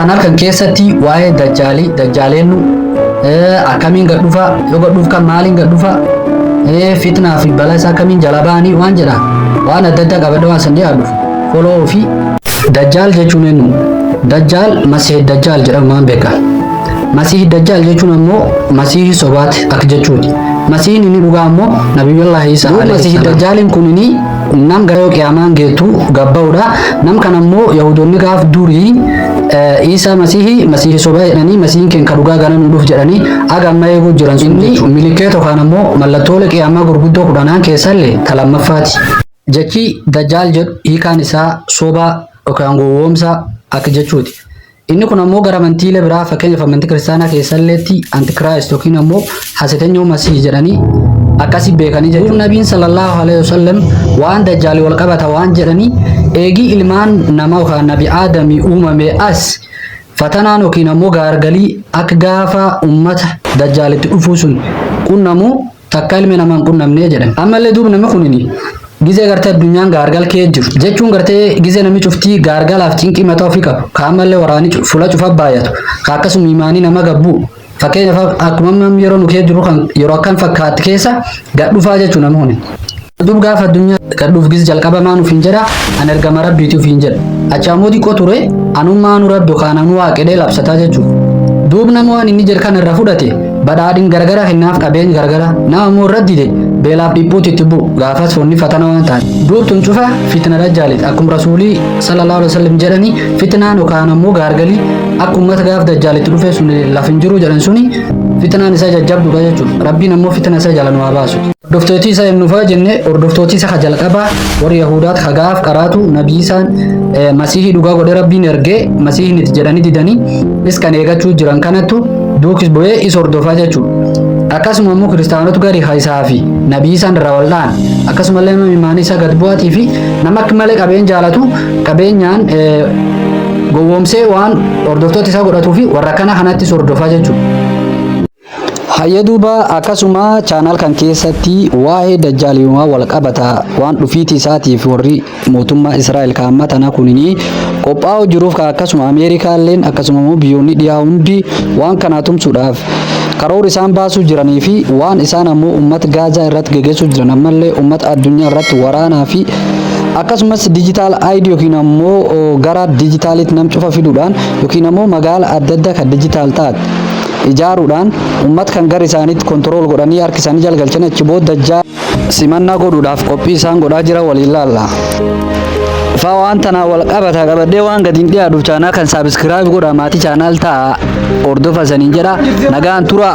Channel kan keessatti waa'ee dajjaalii, dajjaaleennu akkamiin gad dhufa, yoo gad dhufu kan maaliin gad dhufa, fitnaa fi balaa isaa akkamiin jala ba'anii waan jedha waan adda addaa qabadhe waan san dhiyaadhuuf follow fi. Dajjaal jechuun eenyu? Dajjaal Masiih Dajjaal jedhamumaan beekama. Masiih Dajjaal jechuun ammoo Masiihii sobaati akka jechuuti. Masiihiin inni dhugaa ammoo Nabiyyullahi Iisaa alayhi Masiih Dajjaaliin kun inni nam gara yoo qiyaamaan geettu gabba'uudha. Nam kan ammoo Yahudoonni gaaf durii Iisaa Masiihii Masiihii sobaa jedhanii, Masiihiin keenya ka dhugaa gana nu dhuuf jedhanii aga amma eeguu jiran sun jechuudha. Milikeet yookaan ammoo mallattoolee qiyaamaa gurguddoo 10n keessallee ta lammaffaati. Jechi Dajjaal jedhu hiikaan isaa sobaa yookaan gowwoomsaa akka jechuuti. Inni kun ammoo gara amantiilee biraa, fakkeenyaaf amantii kiristaanaa keessalleetti, Antichrist yookiin ammoo hasetenyoo Masiih jedhanii akkasi beekanii jechuudha. Nabiin sallallahu alaihi wasallam waan dajjaalii wal qabata waan jedhanii, eegii ilmaan nama yookaan nabi Aadamii uumame as fatanaan yookiin ammoo gaargalii akka gaafa ummata dajjaalitti dhufuu sun qunnamu takka ilmi namaa hin qunnamnee jedhan. Ammallee duuba namni kunini gizee gartee addunyaan gaargal kee jiru jechuun, gartee gizee namni cuftii gaargalaaf cinqii mataa ofii qabu, ka ammallee waraanii fula cufa baay'atu, ka akkasuma imaanii nama gabbuu, fakkeenyaaf akkuma amma yeroo nu kee jiru kan yeroo akkan fakkaatti keessa gad dhufaa jechuun namni kuni. Duub gaafa addunyaa gad dhuuf giz jalqaba maan ufiin jedha? An ergama rabbiiti ufiin jedha. Achi ammoo xiqqoo ture anummaanu rabbi yookaan anuu waaqedhee labsataa jechuudha. Duub nama waan inni jedhu kana irra fudhate badhaadhin gargara kennaaf, qabeenya gargara. Nama immoo irra dide beelaaf dhiphuutti itti bu'u, gaafas wanni fatana waan taate. Duub tun cufa fitna dajjaaliti. Akkuma rasuulii sallallahu alaihi wasallam jedhani, fitnaan yookaan ammoo gaargalii akka ummata gaaf dajjaalitti dhufe sun laf hin jiru jedhan suni fitnaan isaa jajjabduudha jechuudha. Rabbiin ammoo fitna isaa jala nu haa baasu. Hordoftooti isaa eenyufaa jenne? Hordoftooti isa ka jalqabaa warri Yahudaat ka gaaf qaraatu nabii isaan masiihii dhugaa godhee rabbiin ergee masiihiin itti jedhanii didanii is kan eegachuu jiran kanattu duukis bu'ee is hordofaa jechuudha. Akkasuma immoo kiristaanota gari isaa fi nabii isaan irraa wal dha'an, akkasumallee nama imaanii isaa gad bu'aatii fi nama akka malee qabeen jaalatu qabeenyaan gowwoomsee waan hordoftoota isaa godhatuu fi warra kana kanattis hordofaa jechuudha. Hayya, duuba akkasuma channel kan keessatti waa'ee dajjaaliiwwan wal qabata, waan dhufiitii isaatiif warri mootummaa Israa'el kan amma tana kunini qophaa'u jiruuf, kan akkasuma Ameerikaalleen akkasuma immoo biyyoonni dhiyaa hundi waan kanaa tumsuudhaaf karoora isaan baasuu jiranii fi waan isaan ammoo uummata Gaazaa irratti geggeessuu jiran, ammallee uummata addunyaa irratti waraanaa fi akkasumas digital ID yookiin ammoo gara dijitaalitti nam cufa fiduudhaan yookiin ammoo magaala adda addaa kan digital taate ijaaruudhaan uummata kan gara isaaniitti control godhanii harka isaanii jala galchanii achi booda dajjaa simannaa godhuudhaaf qophii isaan godhaa jira waliin laalla. Faa waan tanaa wal qabata qabadhee waan gadi hin dhiyaadhuuf channel kan subscribe godhaa, maatii channel ta'a, hordofa saniin jedha. Nagaan tura.